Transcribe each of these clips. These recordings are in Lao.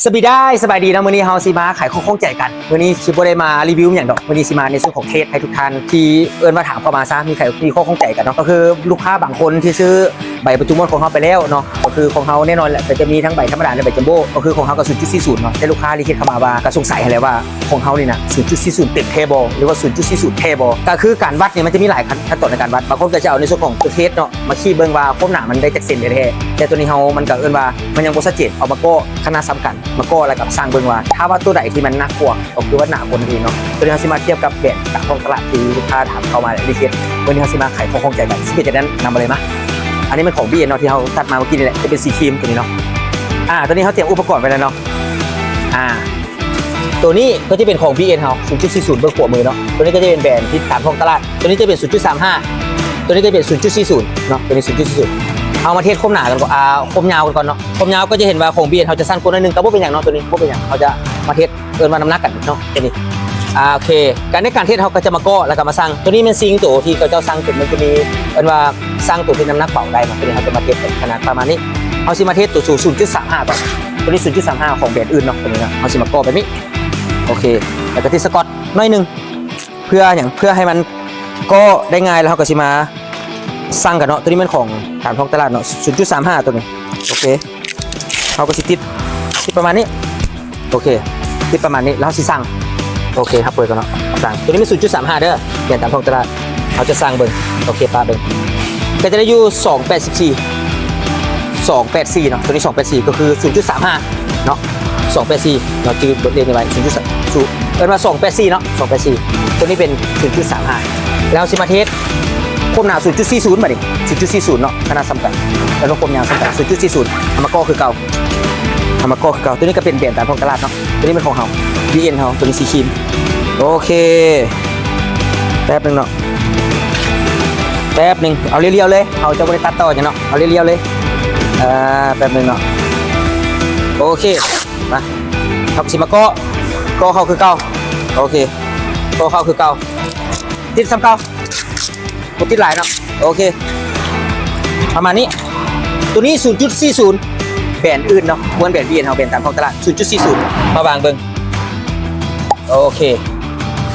ສະບາຍດີ ສະບາຍດີເນາະ, ມື້ນີ້ເຮົາຊິມາໄຂຂໍ້ຂ້ອງໃຈກັນ. ມື້ນີ້ຊິບໍ່ໄດ້ມາຣີວິວຫຍັງດອກ, ມື້ນີ້ຊິມາໃນສ່ວນຂອງເທສໃຫ້ທຸກທ່ານທີ່ເອີ້ນວ່າຖາມເຂົ້າມາຊະ, ມີໃຄ ມີຂໍ້ຂ້ອງໃຈກັນເນາະ. ກໍຄືລູກຄ້າບາງຄົນທີ່ຊື້ໃບປະຈຸມອດຂອງເຮົາໄປແລ້ວເນາະ, ກໍຄືຂອງເຮົາແນ່ນອນແຫຼະ ກໍຈະມີທັງໃບທຳມະດາ ແລະ ໃບຈັມໂບ້, ກໍຄືຂອງເຮົາກໍສູນຈຸດສີ່ສູນເນາະ. ແຕ່ລູກຄ້າທີ່ເຮັດເຂົ້າມາວ່າ ກໍສົງໄສຫັ້ນແຫຼະວ່າຂອງເຮົານີ້ນະ ສູນຈຸດສີ່ສູນເຕັມແທ້ບໍ່ ຫຼືວ່າສູນຈຸດສີ່ສູນແທ້ບໍ່. ກໍຄືການວັດນີ້ມັນຈະມີຫຼາຍຂັ້ນ ຂັ້ນຕອນໃນການວັດ, ບາງຄົນກໍຈະເອົາໃນສ່ວນຂອງຕົວເທສເນາະ ມາຄີດເບິ່ງວ່າຄວາມໜາມັນໄດ້ຈັກເຊັນແທ້ໆ. ແຕ່ຕົວນີ້ເຮົາ ມັນກໍເອີ້ນວ່າມັນຍັງບໍ່ຊັດເຈນ, ເອົາມາກໍຄະນະສ່ຳກັນ ມາກໍແລ້ວກໍຊ່າງເບິ່ງວ່າ ຖ້າວ່າຕົວໃດທີ່ມັນໜັກກວ່າ ກໍຄືວ່າໜາກວ່ານັ້ນເອງເນາະ. ຕົວນີ້ເຮົາຊິມາທຽບກັບແບຣນຕາມທ້ອງຕະຫຼາດທີ່ລູກຄ້າຖາມເຂົ້າມາໃນເຟສ. ມື້ນີ້ເຮົາຊິມາໄຂຂໍ້ຂ້ອງໃຈກັນ, ຊິເປັນຈັ່ງໃດນຳມາເລີຍມາ. ອັນນີ້ແມ່ນຂອງບີເອັນເນາະ ທີ່ເຮົາຕັດມາເມື່ອກີ້ນີ້ແຫຼະ, ຈະເປັນສີຄຣີມຕົວນີ້ເນາະ. ອ່າ ຕົວນີ້ເຮົາຕຽມອຸປະກອນໄວ້ແລ້ວເນາະ. ອ່າ ຕົວນີ້ກໍຈະເປັນຂອງບີເອັນເຮົາ ສູນຈຸດສີ່ສູນ ເບິ່ງຂວາມືເນາະ. ຕົວນີ້ກໍຈະເປັນແບຣນທີ່ຕາມທ້ອງຕະຫຼາດ, ຕົວນີ້ຈະເປັນສູນຈຸດສາມຫ້າ, ຕົວນີ້ກໍເປັນສູນຈຸດສີ່ສູນເນາະ, ຕົວນີ້ສູນຈຸດສີ່ສູນ. ເຮົາມາເທສຄວາມໜາກັນກ່ອນ ອ່າ ຄວາມຍາວກັນກ່ອນເນາະ. ຄວາມຍາວກໍຈະເຫັນວ່າຂອງບີເອັນເຮົາຈະສັ້ນກວ່າໜ້ອຍໜຶ່ງ, ກໍບໍ່ເປັນຫຍັງເນາະ, ຕົວນີ້ບໍ່ເປັນຫຍັງ. ເຮົາຈະມາເທສ ເອີ້ນວ່ານ້ຳໜັກກັນເນາະ ຕົວນີ້. ອ່າ ໂອເຄ ການ ໃນການເທສເຮົາກໍຈະມາກໍ ແລ້ວກໍມາຊັ່ງ. ຕົວນີ້ແມ່ນຊິງໂຕທີ່ເຂົາເຈົ້າຊັ່ງເປັນ, ມັນຈະມີ ເອີ້ນວ່າຊ່າງໂຕທີ່ນ້ຳໜັກເບົາໄດ້ເນາະ. ຕົວນີ້ເຮົາຈະມາເທສເປັນຂະໜາດປະມານນີ້, ເຮົາຊິມາເທສຕົວສູງ ສູນຈຸດສາມຫ້າກ່ອນ. ຕົວນີ້ ສູນຈຸດສາມຫ້າ ຂອງແບຣນອື່ນເນາະ, ຕົວນີ້ນະ ເຮົາຊິມາກໍແບບນີ້. ໂອເຄ ແລ້ວກໍຕິດສະກອດໜ້ອຍໜຶ່ງ ເພື່ອຫຍັງ? ເພື່ອໃຫ້ມັນກໍໄດ້ງ່າຍ, ແລ້ວເຮົາກໍຊິມາຊ່າງກັນເນາະ. ຕົວນີ້ແມ່ນຂອງຕາມທ້ອງຕະຫຼາດເນາະ, ສູນຈຸດສາມຫ້າ ຕົວນີ້. ໂອເຄ ເຮົາກໍຊິຕິດ ຕິດປະມານນີ້. ໂອເຄ ຕິດປະມານນີ້ ແລ້ວເຮົາຊິຊ່າງ. ໂອເຄ ເຮົາເປີດກ່ອນເນາະ, ຊ່າງ. ຕົວນີ້ແມ່ນ ສູນຈຸດສາມຫ້າ ເດີ ແບຣນຕາມທ້ອງຕະຫຼາດ. ເຮົາຈະຊ່າງເບິ່ງ. ໂອເຄ ປະເບິ່ງ ກໍຈະໄດ້ຢູ່ ສອງແປດສິບສີ່ ສອງແປດສີ່ເນາະ. ຕົວນີ້ ສອງແປດສີ່ ກໍຄື ສູນຈຸດສາມຫ້າເນາະ, ສອງແປດສີ່ເນາະ. ຈື່ບົດເລກນີ້ໄວ້ ສູນຈຸດສາມ ເອີ້ນວ່າ ສອງແປດສີ່ເນາະ, ສອງແປດສີ່. ຕົວນີ້ເປັນ ສູນຈຸດສາມຫ້າ. ແລ້ວຊິມາເທສຄວາມໜາ ສູນຈຸດສີ່ສູນ ບາດນີ້ ສູນຈຸດສີ່ສູນເນາະ, ຂະໜາດສ່ຳກັນ ແລ້ວກໍຄວາມຍາວສ່ຳກັນ ສູນຈຸດສີ່ສູນ. ເອົາມາກໍຄືເກົ່າ ເອົາມາກໍຄືເກົ່າ. ຕົວນີ້ກໍເປັນແບຣນຕາມທ້ອງຕະຫຼາດເນາະ, ຕົວນີ້ແມ່ນຂອງເຮົາ ບີເອັນເຮົາ, ຕົວນີ້ສີຄຣີມ. ໂອເຄ ແປັບໜຶ່ງເນາະ, ແປັບໜຶ່ງ. ເອົາລຽວໆເລີຍ, ເຮົາຈະບໍ່ໄດ້ຕັດຕໍ່ຫຍັງເນາະ, ເອົາລຽວໆເລີຍ. ເອີ ແປັບໜຶ່ງເນາະ. ໂອເຄ ມາ ເຮົາກໍຊິມາກໍ ກໍເຂົ້າຄືເກົ່າ. ໂອເຄ ກໍເຂົ້າຄືເກົ່າ, ຕິດສ່ຳເກົ່າ. ບໍ່ຕິດຫຼາຍເນາະ. ໂອເຄ ປະມານນີ້. ຕົວນີ້ ສູນຈຸດສີ່ສູນ ແບຣນອື່ນເນາະ, ບໍ່ແມ່ນແບຣນບີເອັນເຮົາ, ແບຣນຕາມທ້ອງຕະຫຼາດ ສູນຈຸດສີ່ສູນ. ມາວາງເບິ່ງ. ໂອເຄ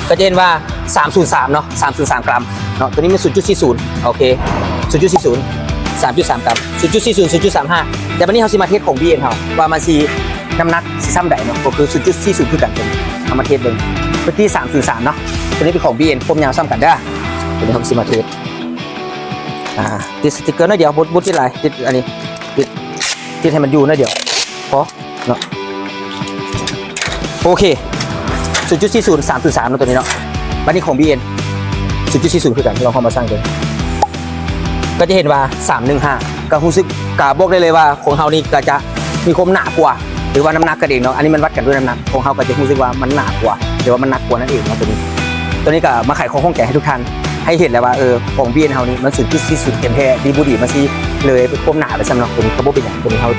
ກໍຈະເຫັນວ່າ ສາມສູນສາມເນາະ, ສາມສູນສາມກຣາມເນາະ. ຕົວນີ້ມັນ ສູນຈຸດສີ່ສູນ. ໂອເຄ ສູນຈຸດສີ່ສູນ ສາມຈຸດສາມກຣາມ, ສູນຈຸດສີ່ສູນ ສູນຈຸດສາມຫ້າ. ແຕ່ບາດນີ້ເຮົາຊິມາເທສຂອງບີເອັນເຮົາ ວ່າມັນຊິ ນ້ຳໜັກຊິຊ່ຳໃດເນາະ, ກໍຄື ສູນຈຸດສີ່ສູນ ຄືກັນ. ເຮົາມາເທສເບິ່ງ ເປັນທີ່ ສາມສູນສາມເນາະ. ຕົວນີ້ເປັນຂອງບີເອັນ ຄວາມຍາວສ່ຳກັນເດີ. ຕົວນີ້ເຮົາກໍຊິມາເທສ ອ່າ ຕິດສະຕິກເກີໜ້ອຍດຽວ, ບໍ່ ບໍ່ຕິດຫຼາຍ, ຕິດອັນນີ້ ຕິດ ຕິດໃຫ້ມັນຢູ່ໜ້ອຍດຽວພໍເນາະ. ໂອເຄ ສູນຈຸດສີ່ສູນ ສາມສູນສາມເນາະ ຕົວນີ້ເນາະ. ບາດນີ້ຂອງບີເອັນ ສູນຈຸດສີ່ສູນ ຄືກັນ, ລອງເຂົ້າມາຊ່າງເບິ່ງ ກໍຈະເຫັນວ່າ ສາມໜຶ່ງຫ້າ. ກໍຮູ້ສຶກ ກໍບອກໄດ້ເລີຍວ່າຂອງເຮົານີ້ກໍຈະມີຄວາມໜາກວ່າ ຫຼືວ່ານ້ຳໜັກກັນເອງເນາະ. ອັນນີ້ມັນວັດກັນດ້ວຍນ້ຳໜັກ, ຂອງເຮົາກໍຈະຮູ້ສຶກວ່າມັນໜາກວ່າ ຫຼືວ່າມັນໜັກກວ່ານັ້ນເອງເນາະ. ຕົວນີ້ ຕົວນີ້ກໍມາໄຂຂໍ້ຂ້ອງໃຈໃຫ້ທຸກທ່ານ ໃຫ້ເຫັນແລ້ວວ່າ ເອີ ຂອງບີເອັນເຮົານີ້ມັນ ສູນຈຸດສີ່ສູນ ເຕັມແທ້ ດີບໍ່ດີ ມັນຊິເລີຍຄວາມໜາໄປຊ້ຳເນາະ. ຕົວນີ້ກໍບໍ່ເປັນຫຍັງ, ຕົວນີ້ເຮົາ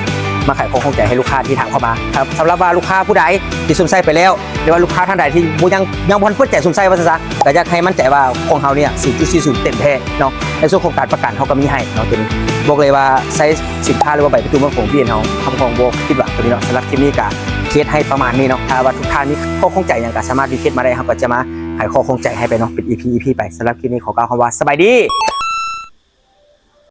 ມາໄຂຂໍ້ຂ້ອງໃຈໃຫ້ລູກຄ້າທີ່ຖາມເຂົ້າມາ. ຖ້າ ສຳລັບວ່າລູກຄ້າຜູ້ໃດທີ່ສົມໃສ່ໄປແລ້ວ ຫຼືວ່າລູກຄ້າທ່ານໃດທີ່ບໍ່ ຍັງ ຍັງບໍ່ທັນເປີດໃຈສົມໃສ່ວ່າຊັ້ນຊະ, ກໍຢາກໃຫ້ໝັ້ນໃຈວ່າຂອງເຮົານີ້ ສູນຈຸດສີ່ສູນ ເຕັມແທ້ເນາະ. ໃນສ່ວນຂອງການປະກັນເຮົາກໍມີໃຫ້ເນາະ. ຕົວນີ້ບອກເລີຍວ່າໃຊ້ສິນຄ້າ ຫຼືວ່າໃບປະຕູເມືອງຂອງບີເອັນເຮົາ ຮັບຮອງບໍ່ຜິດຫວັງ. ຕົວນີ້ເນາະ, ສຳລັບຄລິບນີ້ກໍເຮັດໃຫ້ປະມານນີ້ເນາະ. ຖ້າວ່າທຸກທ່ານມີຂໍ້ຂ້ອງໃຈຫຍັງກໍສາມາດ ດີເອັມ ມາໄດ້, ເຮົາກໍຈະມາ ໃຫ້ຂໍ້ຂ້ອງໃຈໃຫ້ໄປເນາະ ເປັນ ອີພີ ອີພີ ໄປ. ສຳລັບຄລິບນີ້ຂໍກ່າວຄຳວ່າສະບາຍດີ.